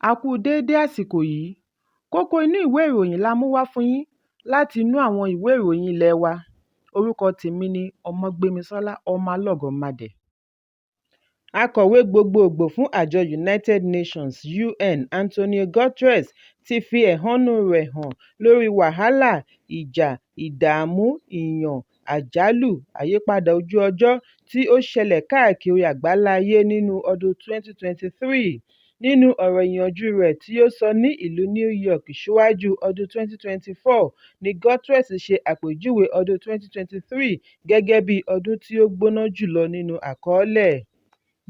A kú u déédé àsìkò yìí. Kókó inú ìwé ìròyìn la mú wá fún yín láti inú àwọn ìwé ìròyìn ilé wa. Orúkọ tèmi ni Ọmọgbémisọ́lá Ọmọlọ́gọ̀mádẹ. Akọ̀wé Gbogboògbò fún Àjọ United Nations (UN) António Guterres ti fi ẹ̀hónúu rẹ̀ hàn lórí wàhálà, ìjà, ìdààmú, ìyàn, àjálù àyípadà ojú-ọjọ́ tí ó ṣẹlẹ̀ káàkiri àgbáńlá ayé nínú ọdún 2023. Nínú ọ̀rọ̀ ìyànjú rẹ̀ tí ó sọ ní ìlú New York ṣíwájú ọdún 2024 ni Guterres ṣe àpèjúwe ọdún 2023 gẹ́gẹ́ bíi ọdún tí ó gbóná jùlọ nínú àkọọ́lẹ̀.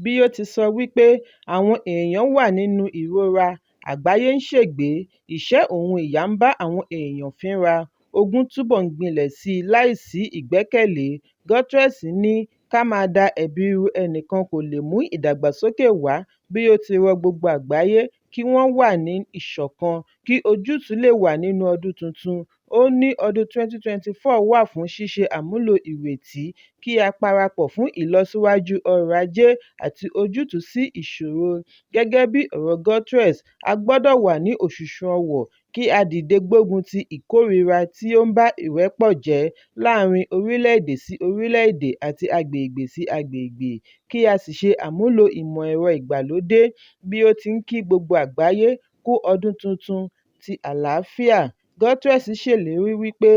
Bí ó ti sọ wípé, àwọn èèyàn wà nínú ìrora, àgbáyé ń ṣègbé, ìṣẹ́ òhun ìyà ń bá àwọn èèyàn fínra, ogun túbọ̀ ń gbilẹ̀ sí i láì sí ìgbẹ́kẹ̀lé, Guterres ní ká máa da ẹ̀bi ru ẹnìkan kò lè mú ìdàgbàsókè wá bí ó ti rọ gbogbo àgbáyé kí wọ́n wà ní ìṣọ̀kan kí ojútùú lè wà nínú ọdún tuntun. Ó ní ọdún 2024 wà fún ṣíṣe àmúlò ìrètí, kí á parapọ̀ fún ìlọsíwájú ọrọ̀ Ajé àti ojútùú sí ìṣòro. Gẹ́gẹ́ bí ọ̀rọ̀ Guterres, a gbọ́dọ̀ wà ní òṣùṣù ọwọ̀ kí á dìde gbógun ti ìkórìíra tí ó ń ba ìrẹ́pọ̀ jẹ́ láàárín orílẹ̀-èdè sí orílẹ̀-èdè àti agbègbè sí agbègbè, kí á sì ṣe àmúlò ìmọ̀ ẹ̀rọ ìgbàlódé. Bí ó ti ń kí gbogbo àgbáyé kú ọdún tuntun ti àlàáfíà, Guterres ṣèlérí wípé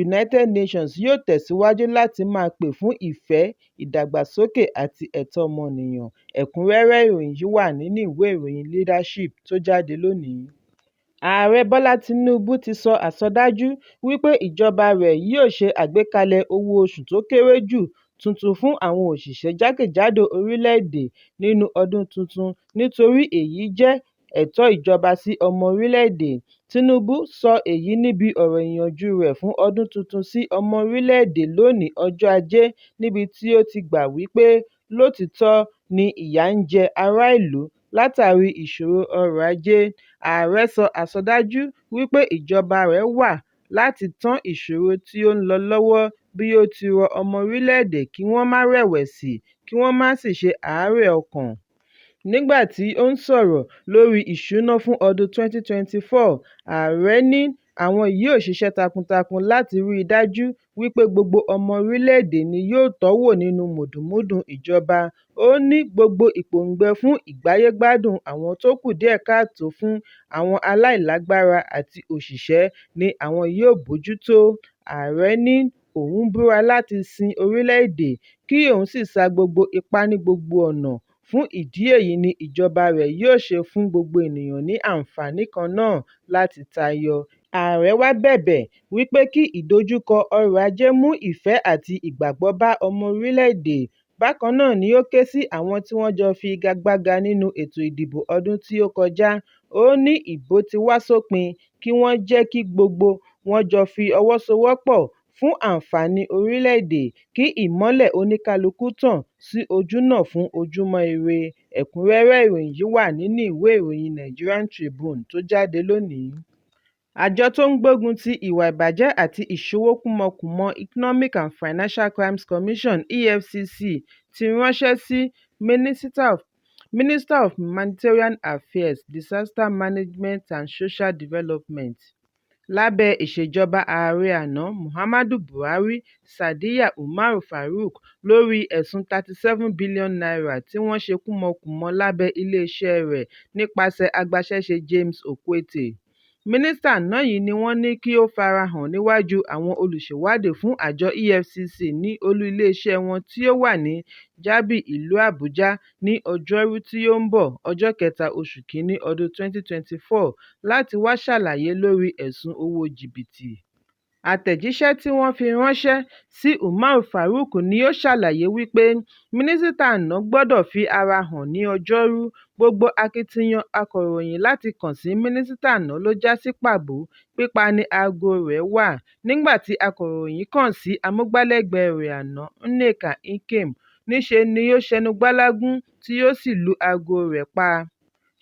United Nations yóò tẹ̀síwájú láti máa pè fún ìfẹ́, ìdàgbàsókè àti ẹ̀tọ́ ọmọnìyàn. Ẹ̀kúnrẹ́rẹ́ ìròyìn yìí wà nínú ìwé ìròyìn Leadership tó jáde lónìí. Ààrẹ Bọ́lá Tinubu ti sọ àsọdájú wípé ìjọba rẹ̀ yóò ṣe àgbékalẹ̀ owó oṣù tó kéré jù tuntun fún àwọn òṣìṣẹ́ jákèjádò orílẹ̀-èdè nínú ọdún tuntun nítorí èyí jẹ́ ẹ̀tọ́ ìjọba sí ọmọ orílẹ̀-èdè. Tinubu sọ èyí níbi ọ̀rọ̀ ìyànjú rẹ̀ fún ọdún tuntun sí ọmọ orílẹ̀-èdè lónìí ọjọ́ Ajé níbi tí ó ti gbà wípé lóòtítọ́ ni ìyà ń jẹ ará ìlú látàrí ìṣòro ọrọ̀ Ajé. Ààrẹ sọ àsọdájú wípé ìjọba rẹ̀ wà láti tán ìṣòro tí ó ń lọ lọ́wọ́ bí ó ti rọ ọmọ orílẹ̀-èdè kí wọ́n má rẹ̀wẹ̀sì kí wọ́n má sì ṣe àárẹ̀ ọkàn. Nígbà tí ó ń sọ̀rọ̀ lórí ìṣúná fún ọdún 2024, ààrẹ ní àwọn yóò ṣiṣẹ́ takuntakun láti rí i dájú wípé gbogbo ọmọ orílẹ̀-èdè ni yóò tọ́wò nínú mùdùnmúdùn ìjọba. Ó ní gbogbo ìpòǹgbẹ fún ìgbáyé-gbádùn àwọn tó kù díẹ̀ káàtó fún, àwọn aláìlágbára àti òṣìṣẹ́ ni àwọn yóò bójú tó. Ààrẹ ní òun búra láti sin orílẹ̀-èdè kí òun sì sa gbogbo ipá ní gbogbo ọ̀nà, fún ìdí èyí ni ìjọba rẹ̀ yóò ṣe fún gbogbo ènìyàn ní àǹfààní kan náà láti tayọ. Ààrẹ wá bẹ̀bẹ̀ wípé kí ìdojúkọ ọrọ̀ Ajé mú ìfẹ́ àti ìgbàgbọ́ bá ọmọ orílẹ̀-èdè. Bákan náà ni ó ké sí àwọn tí wọ́n jọ figagbága nínú ètò ìdìbò ọdún tí ó kọjá. Ó ní ìbò ti wá sópin, kí wọ́n jẹ́ kí gbogbo wọn jọ fi ọwọ́ sowọ́pọ̀ fún àǹfààní orílẹ̀-èdè, kí ìmọ́lẹ̀ oníkálukú tàn sí ojúnà fún ojúmọ́ ire. Ẹ̀kúnrẹ́rẹ́ ìròyìn yìí wà nínú ìwé ìròyìn Nigerian Tribune tó jáde lónìí. Àjọ tó ń gbógun ti ìwà ìbàjẹ́ àti ìṣowókúmọkùmọ Economic and Financial Crimes Commission (EFCC) ti ránṣẹ́ sí Minister of Humanitarian Affairs, Disaster Management and Social Development lábẹ́ ìṣèjọba Ààrẹ àná Muhammadu Buhari, Sadiya Umar Farouq, lórí ẹ̀sùn ₦37 bílíọ̀nù tí wọ́n ṣe kúmọkùmọ lábẹ́ iléeṣẹ́ rẹ̀ nípasẹ̀ agbaṣẹ́ṣe James Okwete. Mínísítà àná yìí ni wọ́n ní kí ó farahàn níwájú àwọn olùṣèwádìí fún àjọ EFCC ní olú iléeṣẹ́ wọn tí ó wà ní Jabi ìlú Àbújá ní Ọjọ́rú tí ó ń bọ̀, ọjọ́ kẹta oṣù kìíní ọdún 2024 láti wá ṣàlàyé lórí ẹ̀sùn owó jìbìtì. Àtẹ̀jíṣẹ́ tí wọ́n fi ránṣẹ́ sí Umar Farouq ni ó ṣàlàyé wípé mínísítà àná gbọdọ̀ fi ara hàn ní Ọjọ́rú. Gbogbo akitiyan akọ̀ròyìn láti kàn sí mínísítà àná ló já sí pàbó, pípa ni aago rẹ̀ wà. Nígbà tí akọ̀ròyìn kàn sí amúgbálẹ́gbẹ̀ẹ́ rẹ̀ àná, Nneka Nkem, níṣe ni ó ṣẹnu gbálágún tí ó sì lu aago rẹ̀ pa.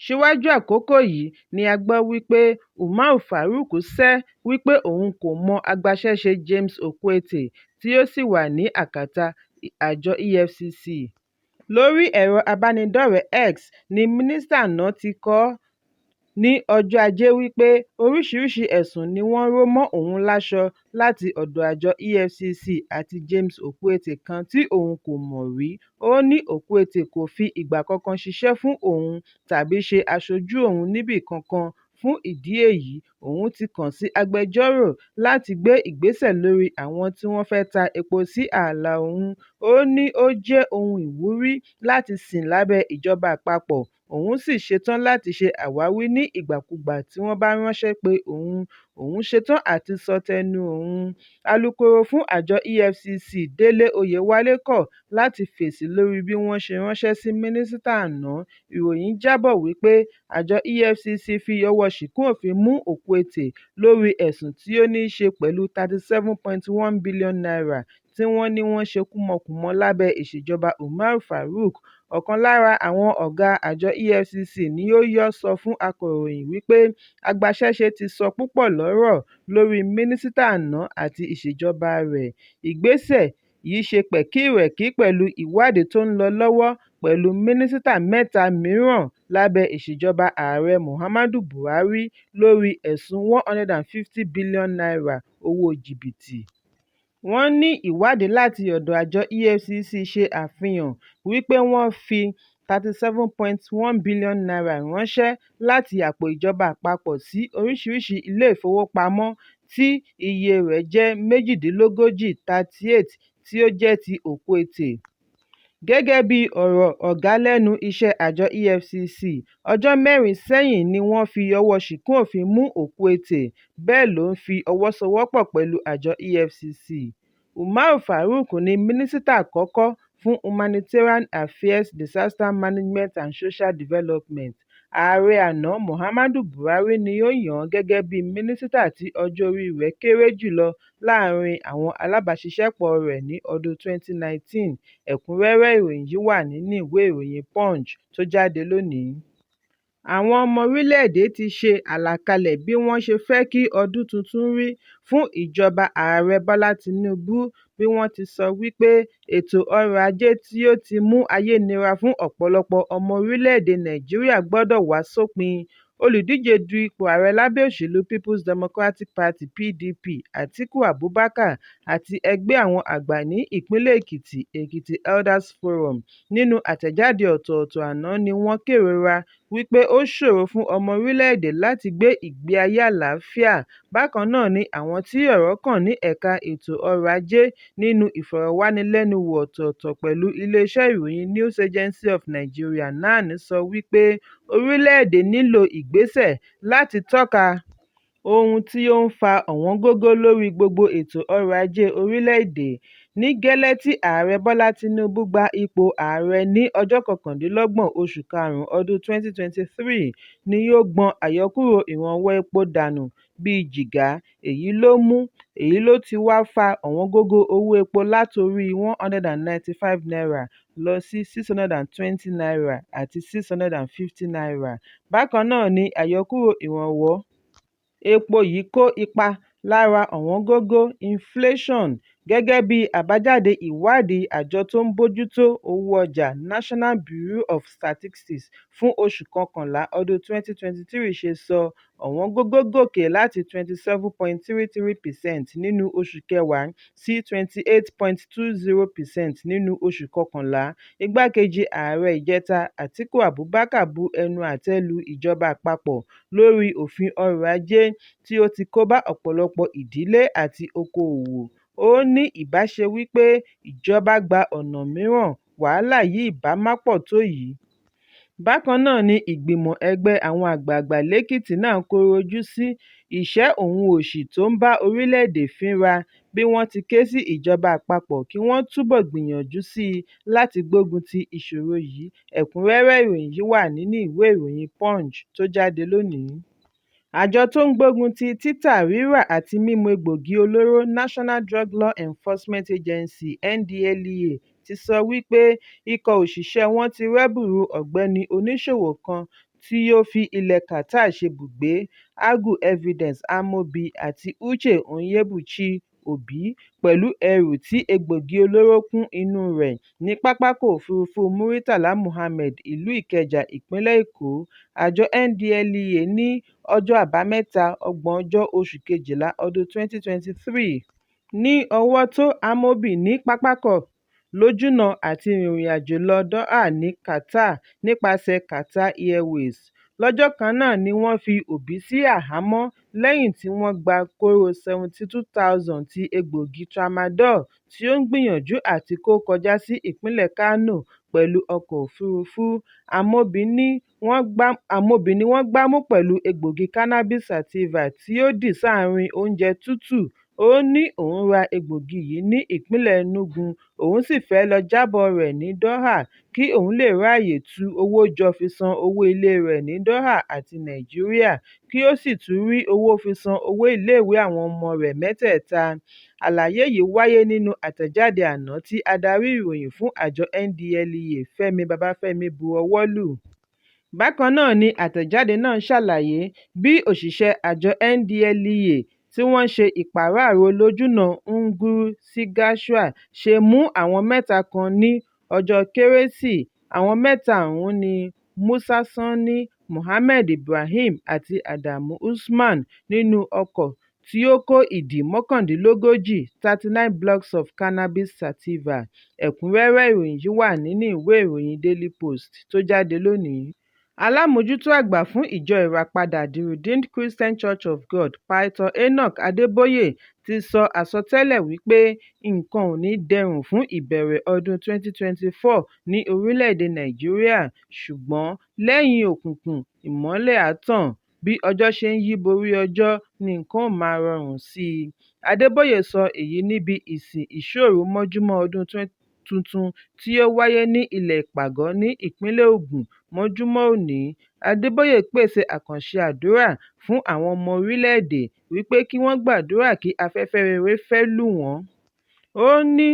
Síwájú àkókò yìí ni a gbọ́ wípé Umar Farouq sẹ́ wípé òun kò mọ agbaṣẹ́ṣe James Okwete tí ó ṣì wà ní àkàtà àjọ EFCC. Lórí ẹ̀rọ ìbánidọ́rẹ̀ẹ́ X ní mínísítà àná ti kọ ọ́. Ní ọjọ́ Ajé wípé oríṣiríṣi ẹ̀sùn ni wọ́n rò mọ́ òun láṣọ láti ọ̀dọ̀ àjọ EFCC àti James Okwete kan tí òun kò mọ̀ rí. Ó ní Okwete kò fi ìgbà kankan ṣiṣẹ́ fún òun tàbí ṣe aṣojú òun níbì kankan, fún ìdí èyí òun ti kàn sí agbẹjọ́rò láti gbé ìgbésẹ̀ lórí àwọn tí wọ́n fẹ́ ta epo sí ààlà òun. Ó ní ó jẹ́ ohun ìwúrí láti sìn lábẹ́ ìjọba àpapọ̀, òun sì ṣetán láti ṣe àwáwí ní ìgbàkugbà tí wọ́n bá ránṣẹ́ pe òun, òun ṣetán àti sọ tẹnu òun. Alukoro fún àjọ EFCC Délé Oyèwálé kọ̀ láti fèsì lórí bí wọ́n ṣe ránṣẹ́ sí mínísítà àná. Ìròyìn jábọ̀ wípé àjọ EFCC fi ọwọ́ ṣìkún òfin mú Okwete lórí ẹ̀sùn tí ó ní ṣe pẹ̀lú ₦37.1 bílíọ̀nù tí wọ́n ní wọ́n ṣe kúmọkùmọ lábẹ́ ìṣèjọba Umar Farouk. Ọ̀kan lára àwọn ọ̀gá àjọ EFCC ní ó yọ́ sọ fún akọ̀ròyìn wípé agbaṣẹ́ṣe ti sọ púpọ̀ lọ́rọ̀ lórí mínísítà àná àti ìṣèjọba rẹ̀. Ìgbésẹ̀ yìí ṣe pẹ̀kírẹ̀kí pẹ̀lú ìwádìí tó ń lọ lọ́wọ́ pẹ̀lú mínísítà mẹ́ta mìíràn lábẹ́ ìṣèjọba Ààrẹ Muhammadu Buhari lórí ẹ̀sùn ₦150 bílíọ̀nù owó jìbìtì. Wọ́n ní ìwádìí láti ọ̀dọ̀ àjọ EFCC ṣe àfihàn wípé wọ́n fi ₦37.1 bílíọ̀nù ránṣẹ́ láti àpò ìjọba àpapọ̀ sí oríṣiríṣi ilé-ìfowópamọ́ tí iye rẹ̀ jẹ́ méjìdínlógójì (38) tí ó jẹ́ ti Okwete. Gẹ́gẹ́ bí ọ̀rọ̀ ọ̀gá lẹ́nu iṣẹ́ àjọ EFCC, ọjọ́ mẹ́rin sẹ́yìn ni wọ́n fi ọwọ́ ṣìkún òfin mú Okwete, bẹ́ẹ̀ ló ń fi ọwọ́ sowọ́pọ̀ pẹ̀lú àjọ EFCC. Umar Farouk ni mínísítà àkọ́kọ́ fún Humanitarian Affairs, Disaster Management and Social Development. Ààrẹ àná Muhammadu Buhari ni ó yàn án gẹ́gẹ́ bí mínísítà tí ọjọ́ oríi rẹ̀ kéré jù lọ láàárín àwọn alábàáṣiṣẹ́pọ̀ọ rẹ̀ ní ọdún 2019. Ẹ̀kúnrẹ́rẹ́ ìròyìn yìí wà nínú ìwé ìròyìn Punch tó jáde lónìí. Àwọn ọmọ orílẹ̀-èdè ti ṣe àlàkalẹ̀ bí wọ́n ṣe fẹ́ kí ọdún tuntun rí fún ìjọba Ààrẹ Bọ́lá Tinubu bí wọ́n ti sọ wípé ètò ọrọ̀ Ajé tí ó ti mú ayé nira fún ọ̀pọ̀lọpọ̀ ọmọ orílẹ̀-èdè Nàìjíríà gbọdọ̀ wá sópin. Olùdíje du ipò ààrẹ lábẹ́ òṣèlú People's Democratic Party (PDP), Atiku Abubakar, àti ẹgbẹ́ àwọn àgbà ní ìpínlẹ̀ Èkìtì, Ekiti Elders Forum, nínú àtẹ̀jáde ọ̀tọ̀ọ̀tọ̀ àná ni wọ́n kérora wípé ó ṣòro fún ọmọ orílẹ̀-èdè láti gbé ìgbé ayé àlàáfíà. Bákan náà ni àwọn tí ọ̀rọ̀ kàn ní ẹ̀ka ètò ọrọ̀ Ajé nínú ìfọ̀rọ̀wánilẹ́nuwò ọ̀tọ̀ọ̀tọ̀ pẹ̀lú ilé-iṣẹ́ ìròyìn News Agency of Nigeria (NAN) sọ wípé orílẹ̀-èdè nílò ìgbésẹ̀ láti tọ́ka ohun tí ó ń fa ọ̀wọ́ngógó lórí gbogbo ètò ọrọ̀ Ajé orílẹ̀-èdè. Ní gẹ́lẹ́ tí Ààrẹ Bọ́lá Tinubu gba ipò ààrẹ ní ọjọ́ 29 oṣù karùn-ún ọdún 2023 ni ó gbọ́n àyọkúrò ìrànwọ́ epo dànù bíi jígà, èyí ló ti wá fa ọ̀wọ́ngógó owó epo látoríi ₦195 lọ sí ₦620 àti ₦650. Bákan náà ni àyọkúrò ìrànwọ́ epo yìí kó ipa lára ọ̀wọ́ngógó "inflation", gẹ́gẹ́ bí àbájáde ìwádìí àjọ tó ń bójú tó owó ọjà National Bureau of Statistics fún oṣù kọkànlá ọdún 2023 ṣe sọ, ọ̀wọ́ngógó gòkè láti 27.33% nínú oṣù kẹwàá sí 28.20% nínú oṣù kọkànlá. Igbákejì ààrẹ ìjẹta, Atiku Abubakar, bu ẹnu àtẹ́ lu ìjọba àpapọ̀ lórí òfin ọrọ̀ Ajé tí ó ti kó bá ọ̀pọ̀lọpọ̀ ìdílé àti okoòwò. Ó ní ìbá ṣe wípé ìjọba gba ọ̀nà mìíràn, wàhálà yìí ìbá máà pọ̀ tó yìí. Bákan náà ni ìgbìmọ̀ ẹgbẹ́ àwọn àgbààgbà lèkìtì náà kọ̀rọ̀ ojú sí ìṣẹ́ òhun òṣì tó ń bá orílẹ̀-èdè fínra bí wọ́n ti ké sí ìjọba àpapọ̀ kí wọ́n túbọ̀ gbìyànjú sí i láti gbógun ti ìṣòro yìí. Ẹ̀kúnrẹ́rẹ́ ìròyìn yìí wà nínú ìwé ìròyìn Punch tó jáde lónìí. Àjọ tó ń gbógun ti títà, rírà àti mímu egbòogi olóró National Drug Law Enforcement Agency (NDLEA) ti sọ wípé ikọ̀ òṣìṣẹ́ wọn ti rẹ́bùrú ọ̀gbẹ́ni oníṣòwò kan tí ó fi ilẹ̀ Qatar ṣe ibùgbé, Agu Evidence Amobi àti Uche Onyebuchi Òbí pẹ̀lú ẹrù tí egbòogi olóró kún inúu rẹ̀ ní pápákọ̀ òfuurufú Murtala Muhammed, ìlú Ìkẹjà, ìpínlẹ̀ Èkó. Àjọ NDLEA ní ọjọ́ Àbámẹ́ta, ọgbọ̀njọ́ oṣù kejìlá ọdún 2023 ní owó tó Amobi ní pápákọ̀ lójúnà àti rìnrìn-àjò lọ Doha ní Qatar nípasẹ̀ Qatar Airways. Lọ́jọ́ kan náà ni wọ́n fi Òbí sí àhámọ́ lẹ́yìn tí wọ́n gba kóró 72,000 ti egbòogi tramadol tí ó ń gbìyànjú àti kó kọjá sí ìpínlẹ̀ Kánò pẹ̀lú ọkọ̀ òfuurufú. Amobi ni wọ́n gbá mú pẹ̀lú egbòogi cannabis sativa tí ó dì sáàárín oúnjẹ tútù. Ó ní òun ra egbòogi yìí ní ìpínlẹ̀ Enugu, òun sì fẹ́ lọ jábọ̀ọ rẹ̀ ní Doha kí òun lè ráyè tú owó jọ fi san owó ilée rẹ̀ ní Doha àti Nàìjíríà, kí ó sì tún rí owó fi san owó iléèwé àwọn ọmọ rẹ̀ mẹ́tẹ̀ẹ̀ta. Àlàyé yìí wáyé nínú àtẹ̀jáde àná tí adarí ìròyìn fún àjọ NDLEA, Fẹ́mi Babáfẹ́mi bu ọwọ́ lù. Bákan náà ni àtẹ̀jáde náà ṣàlàyé bí òṣìṣẹ́ àjọ NDLEA tí wọ́n ń ṣe ìpàráàrò lójúnà Nguru sí Gashua ṣe mú àwọn mẹ́ta kan ní ọjọ́ Kérésì. Àwọn mẹ́ta ọ̀hún ní Musa Sanni, Mohammed Ibrahim àti Adamu Usman nínú ọkọ̀ tí ó kó ìdí 39, 39 blocks of cannabis sativa. Ẹ̀kúnrẹ́rẹ́ ìròyìn yìí wà nínú ìwé ìròyìn Daily Post tó jáde lónìí. Alámòójútó àgbà fún Ìjọ Ìràpadà The Redeemed Christian Church of God, Pító Enoch Adébóyè ti sọ àsọtẹ́lẹ̀ wípé nǹkan ò ní dẹrùn fún ìbẹ̀rẹ̀ ọdún 2024 ní orílẹ̀-èdè Nàìjíríà, ṣùgbọ́n lẹ́yìn òkùnkùn ìmọ́lẹ̀ á tàn, bí ọjọ́ ṣe ń yíborí ọjọ́ ni nǹkan ó máa rọrùn sí i. Adébóyè sọ èyí níbi ìsìn ìṣọ́òru mọ́júmọ́ ọdún tuntun tí ó wáyé ní Ilé Ìpàgọ́ ní ìpínlẹ̀ Ògùn mọ́júmọ́ òní. Adébóyè pèsè àkànṣe àdúrà fún àwọn ọmọ orílẹ̀-èdè wípé kí wọ́n gbàdúrà kí afẹ́fẹ́ rere fẹ́ lù wọ́n. Ó ní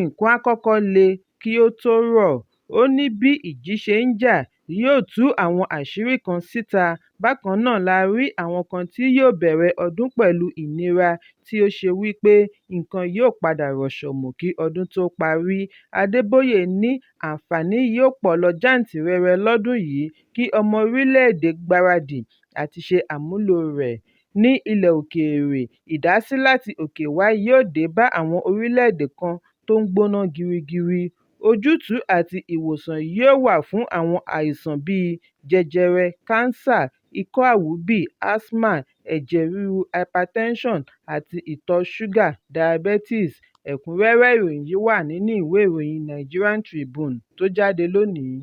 nǹkan á kọ́kọ́ le kí ó tó rọ̀. Ó ní bí ìjì ṣe ń jà yóò tú àwọn àṣírí kan síta, bákan náà la rí àwọn kan tí yóò bẹ̀rẹ̀ ọdún pẹ̀lú ìnira tí ó ṣe wípé nǹkan yóò padà rọ̀sọ̀mù kí ọdún tó parí. Adébóyè ní àǹfààní yóò pọ̀ lọ jàntíìrẹrẹ lọ́dún yìí kí ọmọ orílẹ̀-èdè gbáradì àti ṣe àmúlòo rẹ̀. Ní ilẹ̀ òkèèrè, ìdásí láti òkè wá yóò dé bá àwọn orílẹ̀-èdè kan tó ń gbóná girigiri. Ojútùú àti ìwòsàn yóò wà fún àwọn àìsàn bíi jẹjẹrẹ, kánsà, ikọ́ àwúbì, asthma, ẹ̀jẹ̀ ríru hypertension àti ìtọ̀ ṣúgà diabetes. Ẹ̀kúnrẹ́rẹ́ ìròyìn yìí wà nínú ìwé ìròyìn Nigerian Tribune tó jáde lónìí.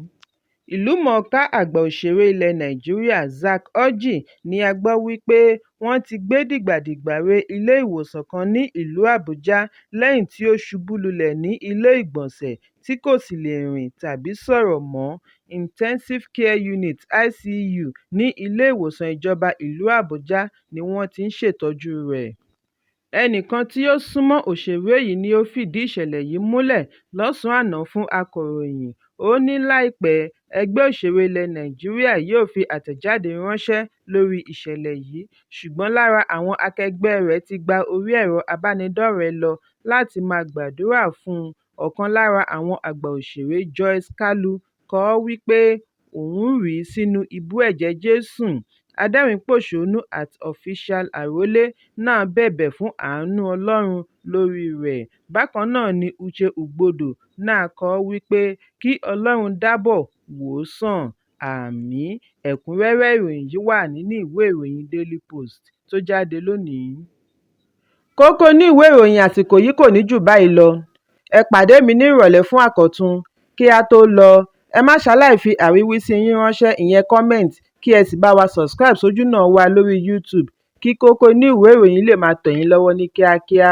Ìlúmọ̀ọ́ká àgbà òṣèré ilẹ̀ Nàìjíríà Zack Orji ní a gbọ́ wípé wọ́n ti gbé dìgbàdìgbà re ilé-ìwòsàn kan ní ìlú Àbújá lẹ́yìn tí ó ṣubú lulẹ̀ ní ilé-ìgbọ̀nsẹ̀ tí kò sì lè rìn tàbí sọ̀rọ̀ mọ́. Intensive Care Unit ICU ní Ilé-ìwòsàn Ìjọba Ìlú Àbújá ni wọ́n ti ń ṣètọ́júu rẹ̀. Ẹnìkan tí ó sún mọ́ òṣèré yìí ni ó fìdí ìṣẹ̀lẹ̀ yìí múlẹ̀ lọ́sàn-án àná fún akọ̀ròyìn. Ó ní láìpẹ́, ẹgbẹ́ òṣèré ilẹ̀ Nàìjíríà yóò fi àtẹ̀jáde ránṣẹ́ lórí ìṣẹ̀lẹ̀ yìí, ṣùgbọ́n lára àwọn akẹgbẹ́ẹ rẹ̀ ti gba orí ẹ̀rọ ìbánidọ́rẹ̀ẹ́ lọ láti máa gbàdúrà fún un. Ọ̀kan lára àwọn àgbà òṣèré Joyce Kalu kọ ọ́ wípé òun rì í sínú ibú ẹ̀jẹ̀ Jésù. Adẹ́rìnínpòṣónú @OfficialArole náà bẹ̀bẹ̀ fún àánú Ọlọ́run lóríi rẹ̀. Bákan náà ni Uche Egbodo náà kọ ọ́ wípé kí Ọlọ́run dábọ̀ wò ó sàn, àmín. Ẹ̀kúnrẹ́rẹ́ ìròyìn yìí wà nínú ìwé ìròyìn Daily Post tó jáde lónìí. Kókó inú ìwé ìròyìn àsìkò yìí kò ní jù báyìí lọ. Ẹ pàdé mi ní ìrọ̀lẹ́ fún àkọ́tún. Kí á tó lọ, ẹ má ṣaláì fi àríwísí yín ránṣẹ́ ìyẹn comment kí ẹ sì bá wa subscribe sójúnà wa lórí YouTube kí kókó inú ìwé ìròyìn lè máa tẹ̀ yín lọ́wọ́ ní kíákíá.